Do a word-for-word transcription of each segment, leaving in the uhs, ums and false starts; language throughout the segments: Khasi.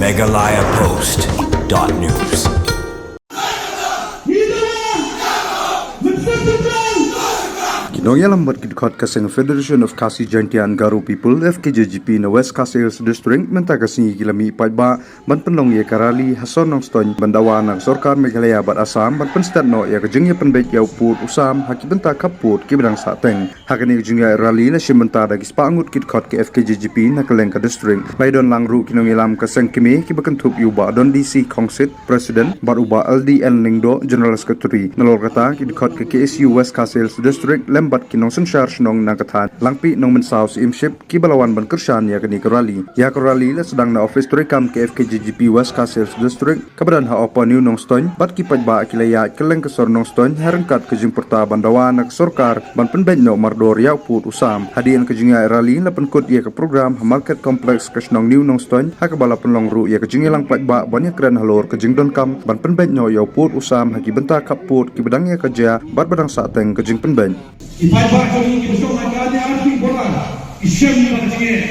Meghalaya Post dot news. Ki nongïalam bad ki dkhot ka seng Federation of Khasi Jaintia and Garo People, F K J G P, na West Khasi Hills District mynta ka sngi ki la mih paidbah ban pynlong ïa ka rally ha sor Nongstoiñ ban dawa na ka sorkar Meghalaya bad Assam ban pynstet noh ïa ka jingïapynbeit ïa u pud u sam ha ki bynta khappud kiba dang sahteng. Ha kane ka jingïaid rally la shim bynta da ki spah ngut ki dkhot ka F K J G P na kylleng ka district. La ïadon lang ruh ki nongïalam ka seng kmie kiba kynthup ïa u Bah Don D C Khongsit, President, bad u Bah L D N Lyngdoh, General Secretary. Nalor kata ki dkhot ka K S U West Khasi Hills District lem bad ki nongsynshar shnong na ka thaiñ Langpih Nongmynsaw Syiemship kiba la wan ban kyrshan ïa kane ka rally. Ïa ka rally la sdang na office treikam ka F K J G P West Khasi Hills District kaba don ha Upper New Nongstoiñ, bad ki paidbah ki la ïaid kylleng ka sor Nongstoiñ ha ryngkat ka jingpyrta ban dawa na ka sorkar ban pynbeit noh mardor ïa u pud u sam. Hadien ka jingïaid rally la pynkut ïa ka program ha Market Complex ka shnong New Nongstoiñ, ha kaba la pynlong ruh ïa ka jingïalang paidbah ban ïakren halor ka jingdonkam ban pynbeit noh ïa u pud u sam ha ki bynta khappud kiba dang ïa ka jia bad ba dang sahteng ka jingpynbeit. Ki paidbah jong ngi kiba shong ha ka R T Boran ki shem ïa ka jingeh.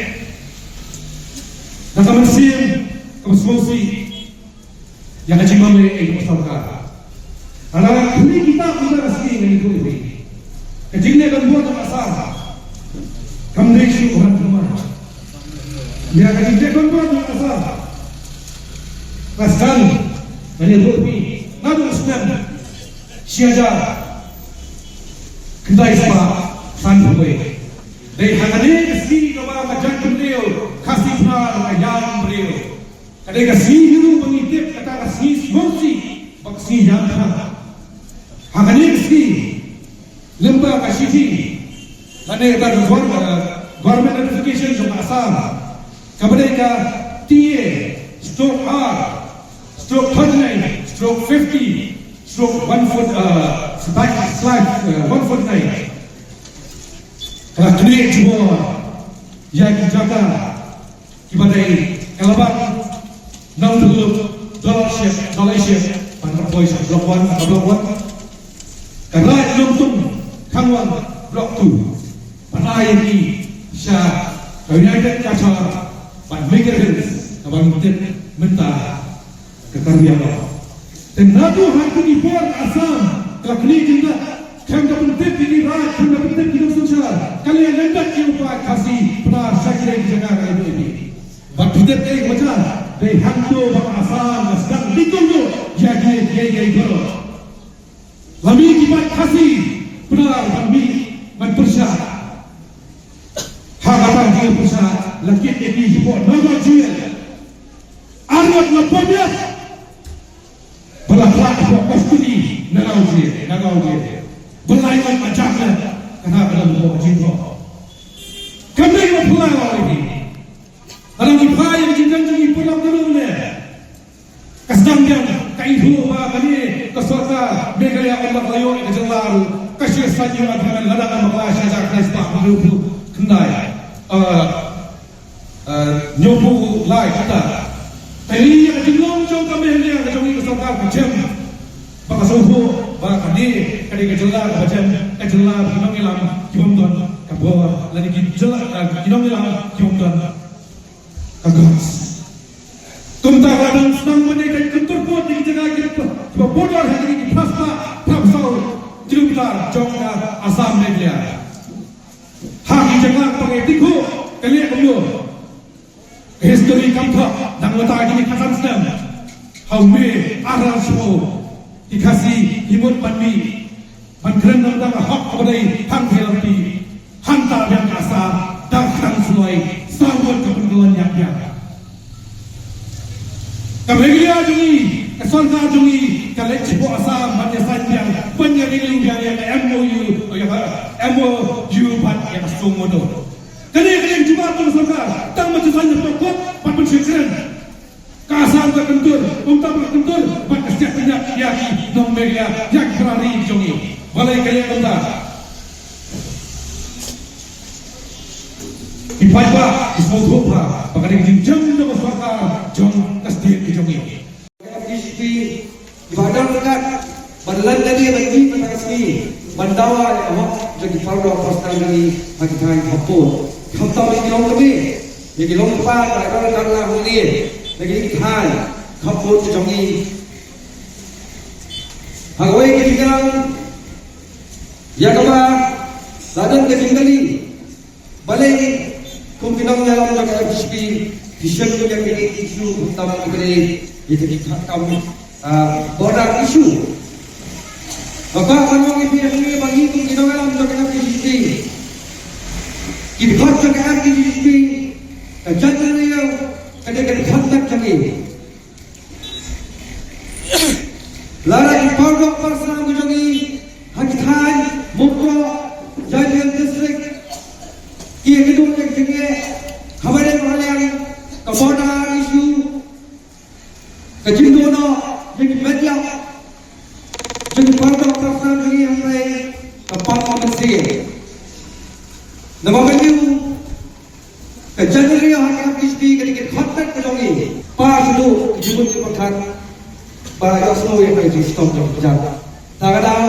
Na ka mynsiem kaba sngewsih ïa ka jingmane ïa ka sorkar. Hana khlieh kita kumta ka sngi ngan ïathuh ïa phi. Ka jingleh donbor jong ka Assam kam dei shuh ban thymmai. Ïa ka jingleh donbor jong ka Assam ka sdang, ngan ïathuh ïa phi, naduh u snem shi hajar khyndai spah sanphew wei. Dei ha kane ka sngi kaba ka jaitbynriew Khasi Pnar ka ïam briew. Ka dei ka sngi hi ruh ba ngi tip kata ka sngi sngewsih bad ka sngi ïam thngan. Ha kane ka sngi, lyngba ka shithi lane kata ka gov-, eh, government notification jong ka Assam, kaba dei ka T A stroke R stroke thirty-nine stroke fifty stroke one foot, eh, slash, slash, eh, one forty-nine. Ka la knieh jubor ïa ki jaka kiba dei Kalabang, Nongthymmai, Dolauship, Dolauship, ban pynpoi sha Block One, sha Block One. Ka Raid Nongtung, Khangwang, Block Two. Ban ai ïa ki sha ka United Cachar bad Meghar Hills, kaba ngi tip mynta ka Karbi Anglong. Te naduh ha kine ki por Assam ka la knieh jingdah, khlem da pyntip ïa ki raid, khlem da pyntip ïa ki nongsynshar, ka la lyndet ïa u paid Khasi Pnar sha kine ki jaka ka la ïoh ïa ki. Bad pyntip ïa ki, ka la dei hangto ba ka Assam ka sdang dei kumno ïa kine kiei kiei baroh. La mih ki paid Khasi Pnar ban mih ban pyrshah. Ha kata ka jingpyrshah la kit ïa ki shapoh Naga Jail. Ar ngut la poi biang. Ba la phla hapoh custody Nagaon Jail, Nagaon Jail. Ba lai ngut la jam leh, kata ka dei hapoh jingthoh. Kam dei ba phylla ïa ki. Lada ngi phla ïa ka jingkren jong ngi pynlong ka long ne. Ka sdang biang ka ithuh ba kane ka sorkar Meghalaya ym lah ïoh ïa ka jylla ruh. Ka shi saiñ ïoh agreement lada ngam bakla shi hajar khyndai spah hynñiewphew khyndai. Ah, ah, hynñiewphew lai kata. Te ïa ka jinglong jong ka Meghalaya ka jong ngi ka sorkar ka jem. Ba ka sngewthuh ba kane ka dei ka jylla kaba jem, ka jylla ba ki nongïalam ki bym don ka bor, lane ki jylla, ah, ki nongïalam ki bym don ka guts. Kumta ka dang sdang ban ïa ka kyntur pud ïa ki jaka kiba, kiba border ha kine ki phra spah phraphew saw kilometer jong ka Assam Meghalaya. Ha ki jaka ba ngi tip ka leh kumno. Ka history kam thoh, dang mynta kine ki khatsan snem. Ha u May arphew arphew, ki Khasi ki mut ban mih ban kren na ka bynta ka hok kaba dei hangthie lynti. Hangta biang ka Assam, da ka kyrteng Sooloi, saw ngut ka pynkyllon ïap biang. Ka Meghalaya jong ngi, ka sorkar jong ngi, ka leit shapoh Assam ban ïa sign biang, ban ïa renew biang ïa ka M O U, ïa ka M O U bad ïa ka Suo Moto. Kane, kane ka jubab jong ka sorkar, tang ban ïa sign hapoh court, bad ban shu kren. Ka Assam ka kyntur, kumta ka kyntur, bad ka stiah pynïap ïa ki nong Meghalaya, ïa ki para ri jong ngi. Balei ka leh kumta? Ki paidbah ki sngewthuh bha ba ka dei ka jingjia jong ka sorkar jong ka state ka jong ngi. Ka B J P ba dang ryngkat ban leit lade ban mih mynta ka sngi ban dawa ïa ka hok jong ki para doh para ksar jong ngi ha ki thaiñ hapoh. Khamtam ïa ki longkmie, ïa ki longkpa, ba dang ryngkat la hynrei Lagi thai khaput jong i. Hawai ki jingkyrang ïa kaba la don ka jingkylli. Balei kum ki nongïalam jong ka F K J G P ki shem ïa ki issue tam ki balei ïa ki kam, ah, border issue. Baba, ban ong ïa phi hangne ba ngi kum ki nongïalam jong ka F K J G P, ki dkhot jong ka F K J G P, ka jaitbynriew ka dei ka dkhot jong ngi. Lada ki paralok parasnam ka jong ngi ha ki thaiñ Mukroh, Jaintia Hills District, ki ïakynduh ïa ki jingeh ha baroh kawei ka border issue, ka jingduh noh ïa ki met ïap jong ki paralok parasnam jong ngi hynrei ka pang ka mynsiem. Namar balei? Ka jaitbynriew ha ka F K J G P ka dei ka dkhot ka jong ngi. Ba shu duh ka jingmut jingpyrkhat, ba ïohsngew ïa ka jingshitom jong ka jaid. Ta ka daw,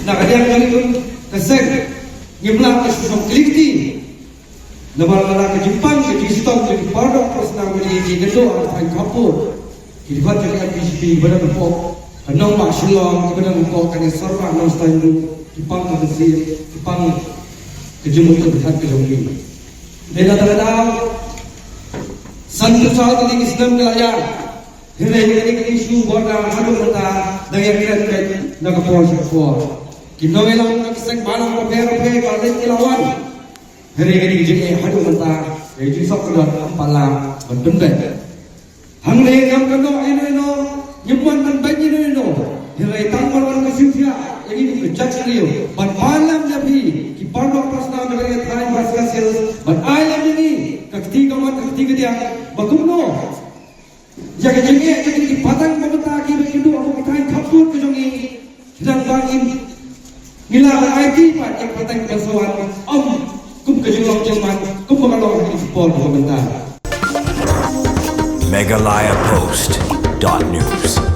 na ka liang jong ngi kum ka seng, ngim lah ban shu shong kylli kti. Namar lada ka jingpang ka jingshitom jong ki paralok parasnam ka jong ngi ka dei ha ka thaiñ khappud, ki dkhot jong ka F K J G P ba don hapoh ka nongbah Shillong, ba don hapoh kane ka sorbah Nongstoiñ ruh ki pang ka mynsiem, ki pang ka jingmut jingpyrkhat ka jong ngi. Dei na kata ka daw, sanphew saw tylli ki snem ka la ïaid, hynrei kane ka issue border haduh mynta dang ïakren beit na ka por sha ka por. Ki nongïalam na ki seng balang bapher bapher ki la leit ki la wan, hynrei kane ka jingeh haduh mynta ka jingsuk ka dor kam pat lah ban pynbeit. Hangne ngam kynnoh ïano ïano, ngim wan ban beiñ ïano ïano. Hynrei tang ban wan ka shu thiah ïa ngi kum ka jaitbynriew ban pan lem ïa phi ki paralok parasnam jong ka thaiñ West Khasi Hills, ban ai lem ïa ngi ka kti kamon ka kti kadiang ba kumno ïa ka jingeh ïa ki pateng ba mynta ki ba ïakynduh ha ki thaiñ khappud ka jong ngi. Khnang ba ngin, ngi lah ban aiti pat ïa ka pateng ban sa wan, ym kum ka jinglong jingman kumba ka long ha ki por ba mynta. Meghalaya Post dot news.